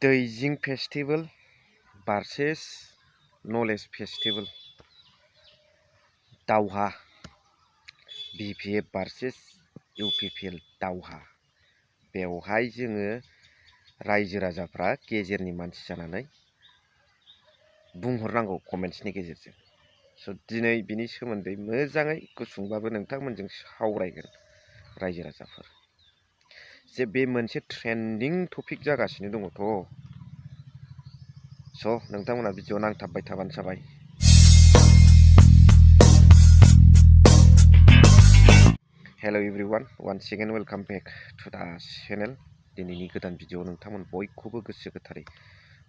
दैजिं festival versus knowledge festival दावहा BPF versus UPPL दावहा बेवहाय जोङो रायजो राजाफ्रा गेजेरनि मानसि जानानै बुंहरनांगौ कमेन्ट्सनि गेजेरजों। स' दिनै बिनि सोमोन्दै मोजाङै गुसुंबाबो नोंथांमोनजों सावरायगोन रायजो राजाफोर जे बे मोनसे ट्रेन्डिं टपिक जागासिनो दङथ'। स' नोंथांमोना भिडिअ नांथाबबाय थाबानो जाबाय। Hello' everyone, once again welcome back to the channel. दिनैनि गोदान भिडिअ नोंथांमोन बयखौबो गोसो गोथारै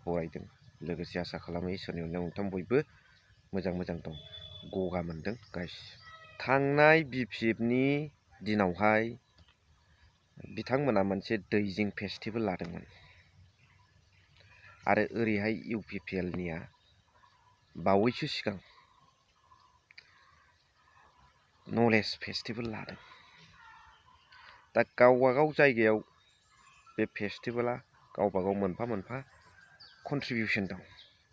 बरायदों। लोगोसे आसा खालामो इसोरनि अननायाव नोंथां बयबो मोजां दं। गगा मोनदों गाइस। थांनाय BPFनि दिनावहाय बिथांमोना मोनसे दैजिं फेस्टिवल लादोंमोन आरो ओरैहाय UPPLनिया बावैसो सिगां नलेज फेस्टिवल लादों। दा गावबागाव जायगायाव बे फेस्टिवला गावबागाव मोनफा मोनफा कन्ट्रिबिउसन दं।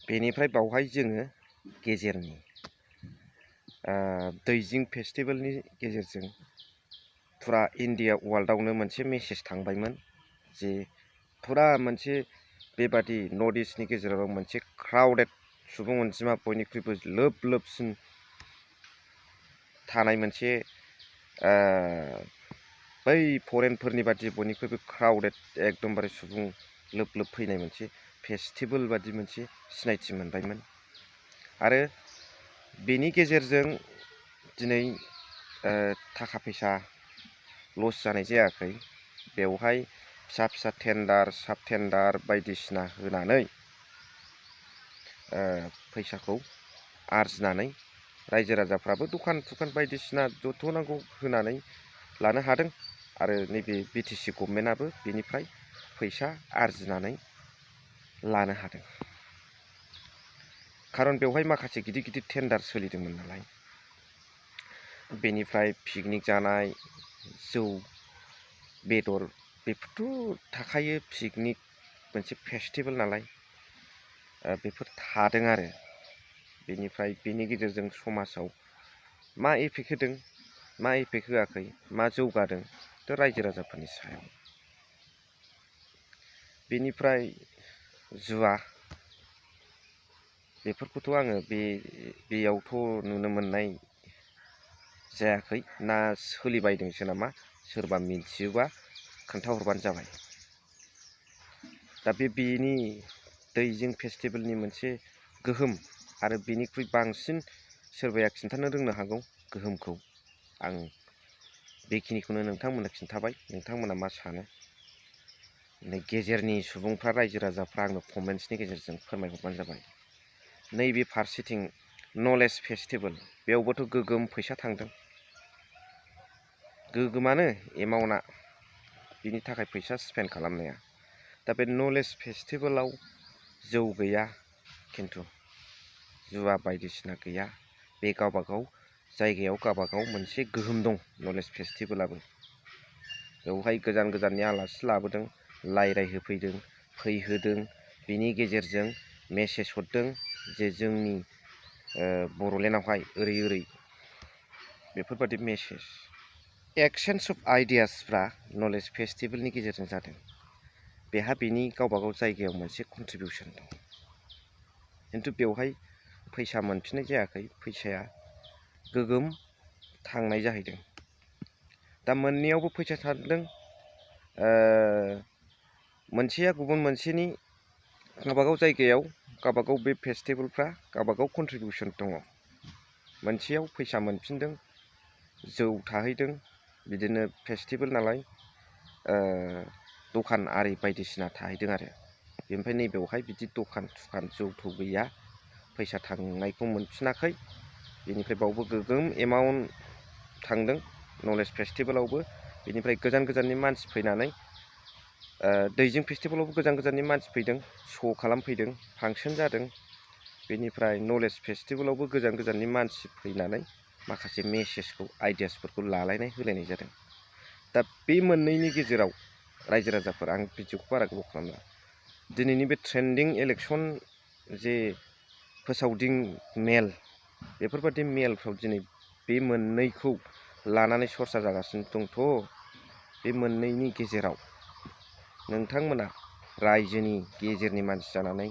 बेनिफ्राय बावहाय जोङो गेजेरनि दैजिं फेस्टिवलनि गेजेरजों फुरा इन्डिया वर्ल्डआवनो मोनसे मेसेज थांबायमोन जे फुरा मोनसे बेबादि नर्थ इस्टनि गेजेराव मोनसे क्राउडेड सुबुं अनजिमा बयनिख्रुइबो लोबसिन थानाय मोनसे बै फरेनफोरनि बादि बयनिख्रुइबो क्राउडेड एकदमबारे सुबुं लोब फैनाय मोनसे फेस्टिवल बादि मोनसे सिनायथि मोनबायमोन। आरो बेनि गेजेरजों दिनै थाखा फैसा लस जानाय जायाखै। बेवहाय फिसा टेन्डार साब टेन्डार बायदिसिना होनानै फैसाखौ आरजिनानै रायजो राजाफ्राबो दखान बायदिसिना जथ' नांगौ होनानै लानो हादों। आरो नैबे BTC गभर्नमेन्टआबो बेनिफ्राय फैसा आरजिनानै लानो हादों। खारन बेवहाय माखासे गिदिर टेन्डार सोलिदोंमोन नालाय। बेनिफ्राय पिकनिक जानाय, जौ बेदर बेफोरथ' थाखायो। पिकनिक मोनसे फेस्टिवल नालाय बेफोर थादों आरो। बेनिफ्राय बेनि गेजेरजों समाजाव मा इफेक्ट होदों, मा इफेक्ट होआखै, मा जौगादों थ' रायजो राजाफोरनि सायाव। बेनिफ्राय जुवा बेफोरखौथ' आङो बेयावथ' नुनो मोननाय जायाखै ना सोलिबायदोंसो नामा। सोरबा मिथियोबा खोन्थाहरबानो जाबाय। दा बेनि दैजिं फेस्टिवलनि मोनसे गोहोम आरो बेनिख्रुइ बांसिन सोरबाया खिन्थानो रोंनो हागौ गोहोमखौ। आं बेखिनिखौनो नोंथांमोननो खिन्थाबाय। नोंथांमोना मा सानो? गेजेरनि सुबुंफ्रा रायजो राजाफ्रा आंनो कमेन्ट्सनि गेजेरजों फोरमायहरबानो जाबाय। नैबे फारसेथिं नलेज फेस्टिवल बेयावबोथ' गोगोम फैसा थांदों। गोगोमानो एमाउन्टआ बिनि थाखाय फैसा स्पेन्ड खालामनाया। दा बे नलेज फेस्टिवलाव जौ गैया, खिन्थु जुवा बायदिसिना गैया। बे गावबागाव जायगायाव गावबागाव मोनसे गोहोम दं। नलेज फेस्टिवलाबो बेवहाय गोजाननि आलासि लाबोदों, रायज्लायहोफैदों, फैहोदों। बिनि गेजेरजों मेसेज हरदों जे जोंनि बर'लेण्डआवहाय ओरै बेफोरबादि मेसेज। एक्सचेन्ज अफ आइडियासफ्रा नलेज फेस्टिवलनि गेजेरजों जादों। बेहा बेनि गावबागाव जायगायाव मोनसे कन्ट्रिबिउसन दं। खिन्थु बेवहाय फैसा मोनफिननाय जायाखै। फैसाया गोगोम थांनाय जाहैदों। दा मोननैयावबो फैसा थांदों। मोनसेया गुबुन मोनसेनि गावबागाव जायगायाव गावबागाव बे फेस्टिवलफ्रा गावबागाव कन्ट्रिबिउसन दङ। मोनसेयाव फैसा मोनफिनदों, जौ थाहैदों। बिदिनो फेस्टिवल नालाय दखान आरि बायदिसिना थाहैदों आरो। बेनिफ्राय नैबेवहाय बिदि दखान जौ गैया। फैसा थांनायखौ मोनफिनाखै। बेनिफ्राय बावबो गोगोम एमाउन्ट थांदों नलेज फेस्टिवलावबो। बेनिफ्राय गोजाननि मानसि फैनानै दैजिं फेस्टिवलावबो गोजाननि मानसि फैदों, श' खालामफैदों, फांसन जादों। बेनिफ्राय नलेज फेस्टिवलावबो गोजाननि मानसि फैनानै माखासे मेसेजखौ आइडियासफोरखौ लालायनाय होलायनाय जादों। दा बे मोननैनि गेजेराव रायजो राजाफोर, आं भिडिअखौ बारा गोबाव खालामला, दिनैनि बे ट्रेन्डिं इलेक्सन जे फोसावदिं मेल बेफोरबादि मेलफ्राव दिनै बे मोननैखौ लानानै सरसा जागासिनो दंथ'। बे मोननैनि गेजेराव नोंथांमोना रायजोनि गेजेरनि मानसि जानानै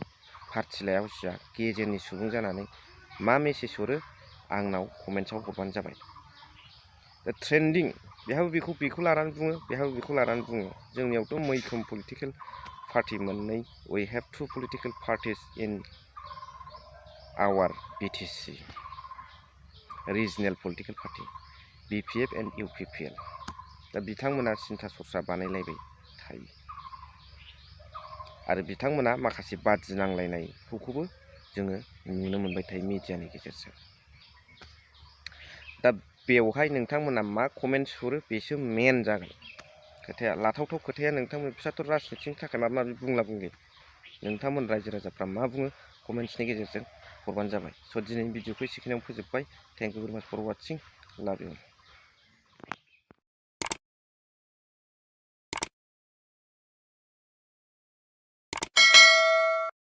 पार्टिलाया हसिया गेजेरनि सुबुं जानानै मा मेसेज हरो आंनाव कमेन्ट्सआव हरबानो जाबाय। दा ट्रेन्डिं बेहाबो बेखौ लानानै बुङो, बेहाबो बेखौ लानानै बुङो। जोंनियावथ' मैखोम पलिटिकेल पार्टि मोननै, we have 2 political parties in our BTC regional political party BPF and UPPL। दा बिथांमोना सिन्था सरसा बानायलायबाय थायो आरो बिथांमोना माखासे बादि नांलायनायखौबो जोङो नुनो मोनबाय थायो मिडियानि गेजेरजों। दा बेवहाय नोंथांमोना मा कमेन्ट्स हरो बेसो मेन जागोन खोथाया। लाथावथाव खोथाया नोंथांमोन बिसोरथ' राजनितिनि थाखाय माबा माबि बुंला बुंलि, नोंथांमोन रायजो राजाफ्रा मा बुङो कमेन्ट्सनि गेजेरजों हरबानो जाबाय। स' दिनैनि भिडिअखौ एसेखिनियावनो फोजोबबाय। थेंक इउ भेरि माच फर वाचिं, लाभ इउ।